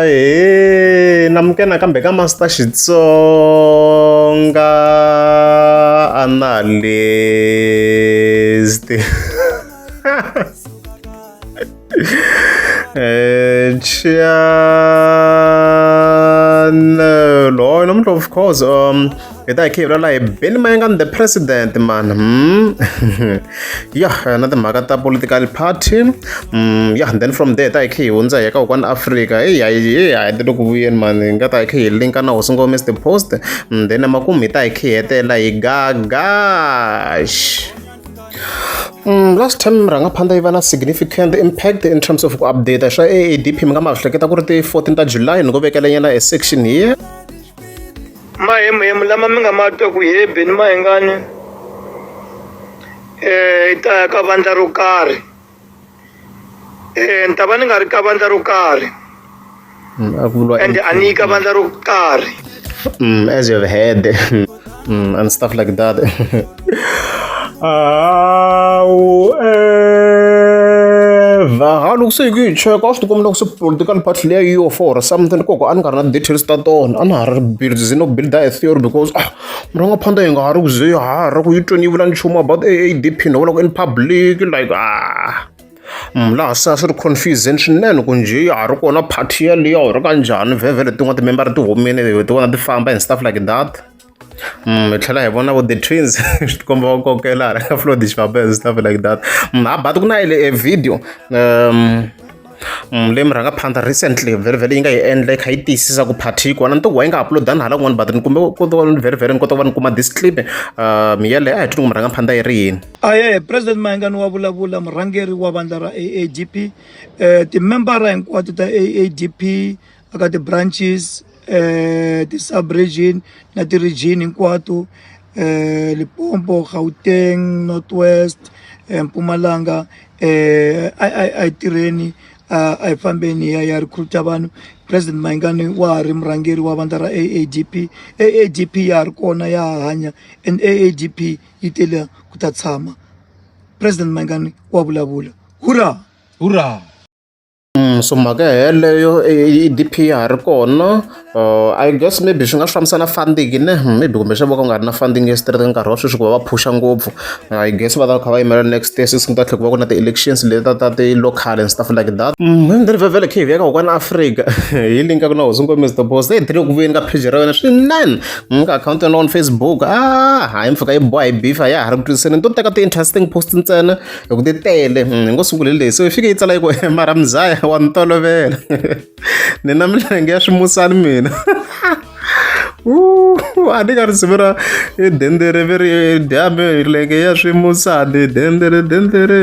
Ahee namukela nakambe ka Master Xitsonga Analyst. Channel oh namuntlha of course hi ta hi kha hi vulavula hi Benny Mayengani the president man ya na timhaka ta political party ya then from there hi ta hi kha hi hundza hi ya ka kokwani Afrika heyi hayi heyi hayi ti le ku vuyeni man hi nga ta hi kha hi linka na hosi ngome Mr Post then emakumu hi ta hi kha hi hetelela hi Gagash. Last time murhangaphandla yi va na significant impact in terms of ku update swa AADP mi nga ma hleketa ku ri ti 14 ta July ni ko vekela nyana a section here. Mahemuhemu lama mi nga ma twa ku he Benny Mayengani i ta ya ka vandla ro karhi ni ta va ni nga ri ka vandla ro karhi A ku vuriwa ende a ni yi ka vandla ro karhi. As you have heard and stuff like that. However, ha loko se hi ku yi cheka a swi tikomba loko se political party liya yi yo for something koko a ni nga ri na details ta tona a na ha ri busy no build a theory because ah murhangaphandla yi nga ha ri ku ze ya ha ri ku yi tweni yi vula nchumu about AADP no vula ku in public like ah laha se a swi ri confusing swinene ku njhe ya ha ri kona party yaliya or ka njhani vhevhele tin'wana timembara ti humile hi ti vona ti famba and stuff like that. Hi tlhela hi vona vo the twins swi tikomba va kokela hala ka Floyd Shivambu and stuff like that. Ha but ku na a video leyi murhangaphandla recently vhele vhele yi nga yi endla yi kha yi tiyisisa ku party yi kona ni to ku yi nga upload-ani hala kun'wana but ni kumbe ku vhele vhele ni kota ku va ni kuma this clip yeleyo a hi twi ku murhangaphandla yi ri yini. Ahee president Mayengani wa vulavula murhangeri wa vandla ra AADP timembara hinkwato ta AADP aka ti-branches ti-sub region na ti-region hinkwato Limpopo, Gauteng, North West, Mpumalanga a hi tirheni a hi fambeni hi ya hi ya recruit-a vanhu president Mayengani wa ha ri murhangeri wa vandla ra AADP AADP ya ha ri kona ya ha hanya and AADP yi tele ku ta tshama president Mayengani wa vulavula hurra hurra. So mhaka yeleyo E_D_P ya ha ri kona I guess maybe swi nga swi fambisana funding ne maybe kumbexana vo ka nga ri na funding ya straight nkarhi wa sweswi ku va va phusha ngopfu I guess va ta va kha va yimela next year since ku ta tlhela ku va ku na ti-elections leti ta ti-local and stuff like that. Ni ri vhele khe hi vuya ka kokwana Afrika hi linka ku na hosi Ngome Mr Boss se hi tirhe ku vuyeni ka page ra wena swinene ka akhawunti ya on Facebook ah hayi mpfhuka yi boha yi beef a ya ha ri ku twisiseni ni to teka ti-interesting post ntsena hi ku ti tele hi ngo sungule leyi so yi fike yi tsala yi ku mara mzaya wa ni tolovela ni na milenge ya swimusani mina a ni ka risimu ra dendere ve ri dyambe milenge ya swimusani dendere dendere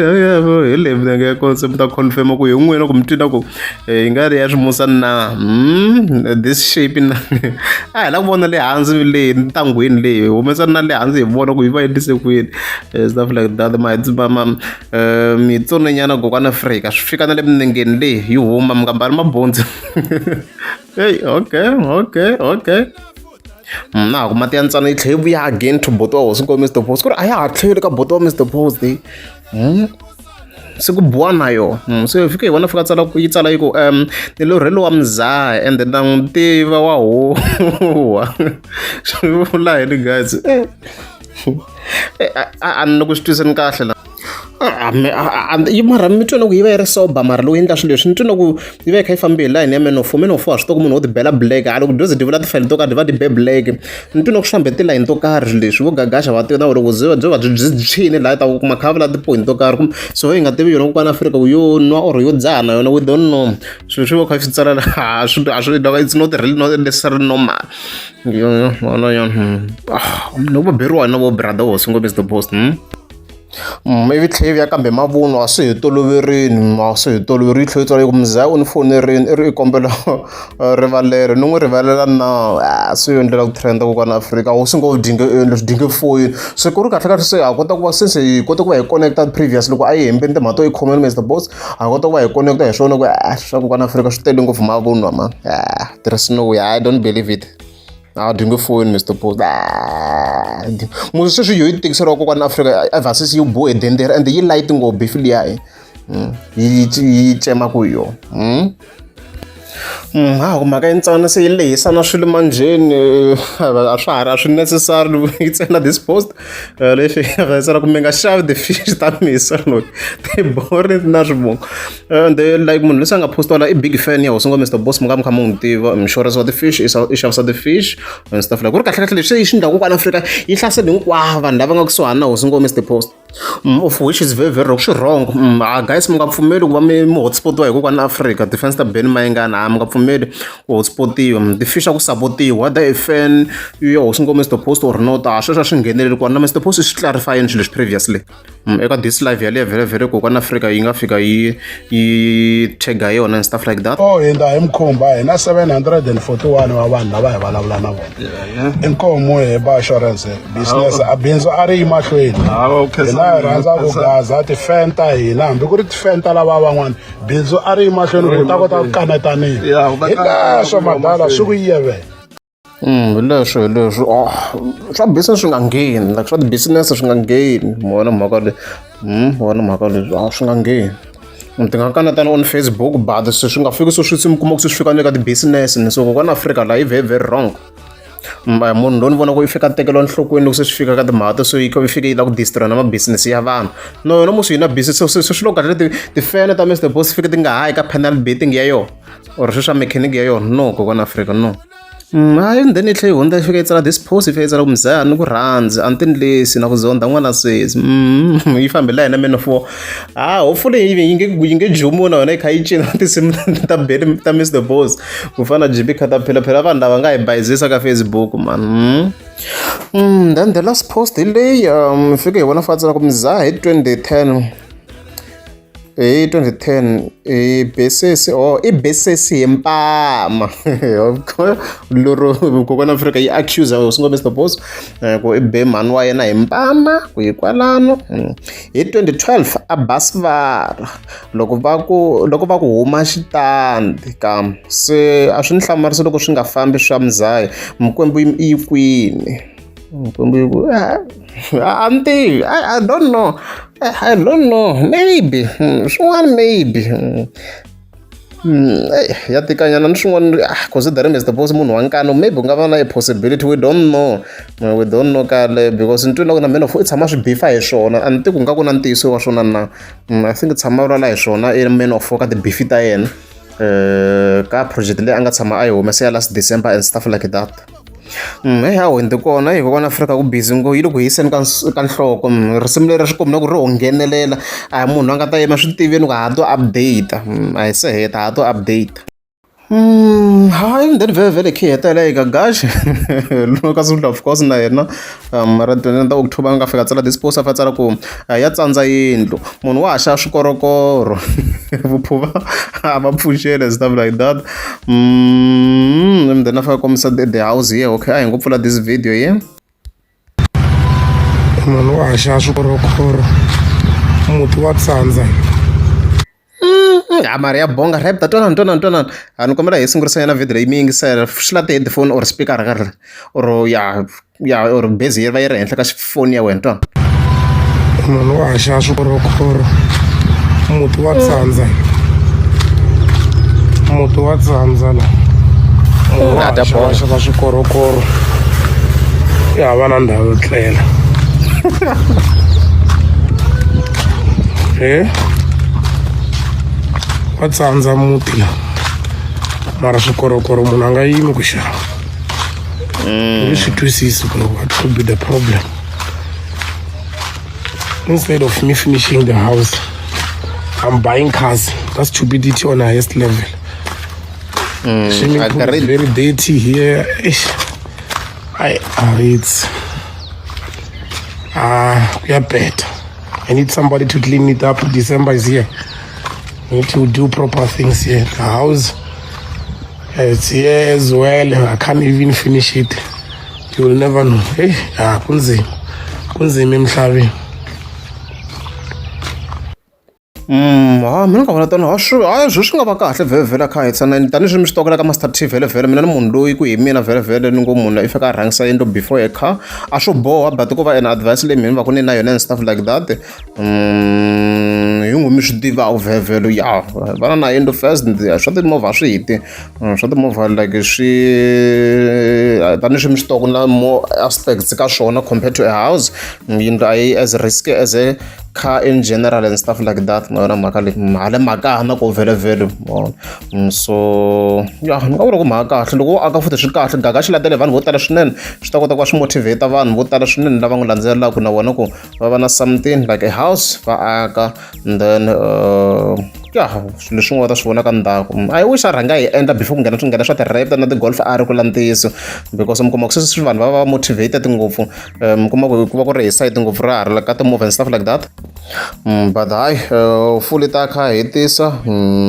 hi leyi milenge ya kona se mi ta confirm ku hi n'wina ku mi twina ku yi nga ri ya swimusani na this shape na a hi la ku vona le hansi leyi ntangwini leyi humesa na le hansi hi vona ku yi va endlise kwini stuff like that ma mitsononyana kokwana Afrika swi fika na le minengeni leyi yi huma mi nga mbali mabundzu hey okay okay okay na ha ku mati ya ntsana yi tlhela yi vuya again to buti wa hosi nkomi Mr Post ku ri a ya ha tlheli ka buti wa Mr Post se ku biwa na yona se hi fike hi vona fika tsala yi tsala yi ku ni lorhelo wa muzaya ende na n'wi tiva wa huwa swi vula yini guys a ni ku swi twiseni kahle la yi mara mi twa na ku yi va yi ri sober mara loko yi endla swilo leswi ni twa na ku yi va yi kha yi fambe hi layeni ya man of four man of four a swi tiva ku munhu wo ti bela black a loko dyoze ti vula tifayele to karhi ti va ti be black ni twa na ku swi fambe tilayini to karhi swilo leswi vo gagasha va tiva na loko byo byo va byi byi tshwini laha ta ku kuma kha vula ti-point to karhi kumbe so hi nga tivi yona kokwana Afrika ku yo nwa or yo dzaha na yona we don't know swilo swi va kha swi tsala laha swi a swi it's not really not necessarily normal yo yo no va beriwa na vo brother hosi ngo Mr Post Ivi tlhe yi vuya kambe mavunwa a swi hi toloverini a swi hi toloveri yi tlhela yi tsala yi ku muzaya u ni fonerini i ri i kombela rivalelo ni n'wi rivalela na a swi yo endlela ku trend kokwana Afrika hosi ngo dinge endla dinge foyini se ku ri kahle kahle se ha kota ku va since hi kota ku va hi connect previous loko a yi hembeni timhaka to yi khomeni Mr Boss ha kota ku va hi connect hi swona ku a swa kokwana Afrika swi tele ngopfu mavunwa man there is no way I don't believe it. A dyi nge foni Mister Post musi sweswi yo yi tikiseriwa kokwana Afrika ever since yi bohe dendere ende yi light ngopfu beef liya. Yi yi cemaku hi yona. Ha ku mhaka yintsana se yi lehisa na swilo manjheni a swa ha ri a swi necessary yi tsena this post leyi fikaka yi tsala ku mi nga xavi ti-fish ta misa no ti-boring na swivongo and like munhu leswi a nga postiwa la i big fan ya hosi ngo Mr Boss mi nga mi kha mi n'wi tiva mixorisi wa ti-fish i xavisa ti-fish and stuff like ku ri kahle kahle leswi yi swi endlaku kwala Afrika yi hlasele hinkwavo vanhu lava nga kusuhani na hosi ngo Mr Post. Of which is very very wrong swi wrong ah guys mi nga pfumeli ku va mi mi hotspotiwa hi kokwana Afrika defense ta Benny Mayengani a mi nga pfumeli ku hotspotiwa ti-fish ku sabotiwa whether i fan ya hosi ngo Mr Post or not a sweswo a swi ngheneleli kona na Mr Post i swi clarify-ini swilo leswi previously eka this live yaleyo vhele vhele kokwana Afrika yi nga fika yi yi tag yona and stuff like that. Oh hindza hi mkhumba hi na 741 wa vanhu lava hi vulavula na vona inkomu hi ba assurance business a bindzu a ri yi mahlweni hina hi rhandza ku gaza tifan ta hina hambi ku ri tifan ta lava van'wana bindzu a ri yi mahlweni ku ta kota ku kanetanile hi leswo madala swi ku yeve. Hi leswo hi leswo oh swa business swi nga ngheni like swa ti-business swi nga ngheni ma vona mhaka leyi ma vona mhaka leyi a swi nga ngheni ti nga kanetana on Facebook but se swi nga fiki se swi se mi kuma ku se swi fika na le ka ti-business ni so kokwana Afrika la yi very very wrong. A hi munhu loyi ni vonaka i fika a tekeriwa enhlokweni loko se swi fika ka timhaka to so yi yi fike yi lava ku destroy na ma-business ya vanhu no yona musi yi na business se se swi lo kahle ti tifene ta Mister Boss fike ti nga ha yi ka panel beating ya yona or sweswi swa mechanic ya yona no kokwana Afrika no. Hayi and then yi tlhela yi hundza yi fika yi tsala this post yi fika yi tsala ku mzaya a ni ku rhandzi a ni ti ndlisi na ku zonda n'wana sesi yi fambe la hina man of war ah hopefully yi nge yi nge jumu na yona yi kha yi cina tinsimu ta Benny ta Mister Boss ku fana na Jimmy Caterpillar phela vanhu lava nga hi bayizisa ka Facebook man. Then the last post hi leyi fike hi vona fa tsala ku mzaya hi 2010 hi 2010 hi besesi or i besesi hi mpama lero kokwana Afrika yi accuse hosi ngo Mr Boss ku i be mhani wa yena hi mpama ku yi kwalano hi 2012 a ba sivara loko va ku loko va ku huma xitandi ka se a swi ni hlamarisi loko swi nga fambi swa muzaya mikwembu yi kwini Mikwembu yi ku a ni tivi I don't know I don't know maybe swin'wana maybe ya tikanyana ni swin'wana considering Mister Boss munhu wa nkanu maybe ku nga va na a possibility we don't know we don't know kale because ni twile ku na Man of i tshama swi beef-a hi swona a ni tivi ku nga ku na ntiyiso wa swona na I think tshama vulavula hi swona i Man of ka ti-beef ta yena ka project leyi a nga tshama a yi humesa ya last December and stuff like that. Heyi a hundzi kona heyi kokwana Afrika ku busy ngopfu yi le ku hiseni ka ka nhloko risimu leri swi komba ku ri ho nghenelela a hi munhu a nga ta yima swi tiveni ku ha to update a hi se heta ha to update. Hayi then vhele vhele hi hetelela eka Gashi Lucas of course na yena ra 29 ta October a nga fika a tsala this post a fika a tsala ku ya tsandza yindlu munhu wa ha xava swikorokoro vuphuva a va pfuxeli and stuff like that. And then a fika a kombisa the house here okay a hi ngo pfula this video here. Munhu wa ha xava swikorokoro muti wa tsandza. Ha mara ya bonga rap ta twanani twanani twanani a ni kombela hi sungurisa nyana video leyi mi yingisela swi la ti-headphone or speaker ka or ya ya or base yi va yi ri henhla ka foni ya wena twana. Munhu wa ha xava swikorokoro muti wa tsandza muti wa tsandza la munhu wa ha xava xava swikorokoro ya hava na ndhawu yo tlela he wa tsandza muti la mara swikorokoro munhu a nga yimi ku xava ni swi twisisi ku what could be the problem instead of me finishing the house i'm buying cars that's stupidity on highest level swimming pool is very dirty here Eish. I, it's ah kuyabheda i need somebody to clean it up december is here we need to do proper things here the house it's here as well i can't even finish it you will never know hey ah kunzima kunzima emhlabeni. Ha mina ka vona tano ha swi ha swi swi nga va kahle vhele vhele kha hi tshana tanihileswi mi swi tivaka la ka Master T vhele vhele mina ni munhu loyi ku hi mina vhele vhele ni ngo munhu i fika a rhangisa yindlu before a car a swo boha but ko va an advice leyi mina ni va ku ni na yona and stuff like that hi n'wi. n'wi mi swi tivaka vhevhelo ya vana na yindlu first swa timovha swi hiti swa timovha like swi tanihi mi swi tiva ku na more aspects ka swona compared to a house. Yindlu a yi as risky as a car in general and stuff like that. Na yona mhaka leyi hala makaya na ko vhelovhelo so ya ni nga vula ku mhaka kahle loko wo aka futhi swi kahle gaga xi landzele vanhu vo tala swinene swi ta kota ku va swi motivate vanhu vo tala swinene lava n'wi landzelelaka na vona ku va va na something like a house va aka and then ya swilo leswin'wana va ta swi vona ka ndzhaku. I wish a rhanga hi endla before ku nghena swi nghena swa ti-Raptor na ti-Golf R ku la ntiyiso because mi kuma ku sweswi vanhu va va motivated ngopfu mi kuma ku ku va ku ri hi sayiti ngopfu ra ha ri ka timovha and stuff like that. But hayi fully ta kha hetisa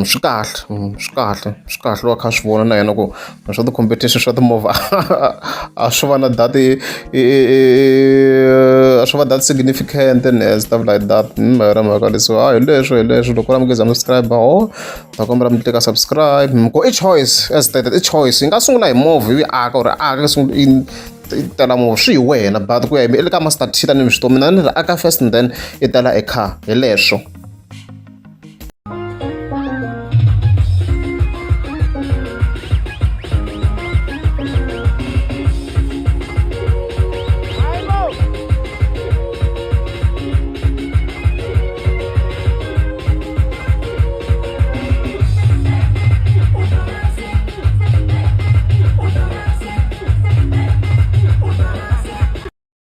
swi kahle swi kahle swi kahle wa kha swi vona na yena ku swa ti-competition swa timovha a swi va na that a swi va that significant and stuff like that. Yona mhaka leswi a hi leswo hi leswo loko u lava ku za mi subscribe ho ta kombela mi tlika subscribe ku i choice as stated i choice yi nga sungula hi movha yi aka or aka yi tela movha swi hi wena but ku ya hi le ka Master T tanihi swi mina ni ri aka first and then i tela e car hi leswo.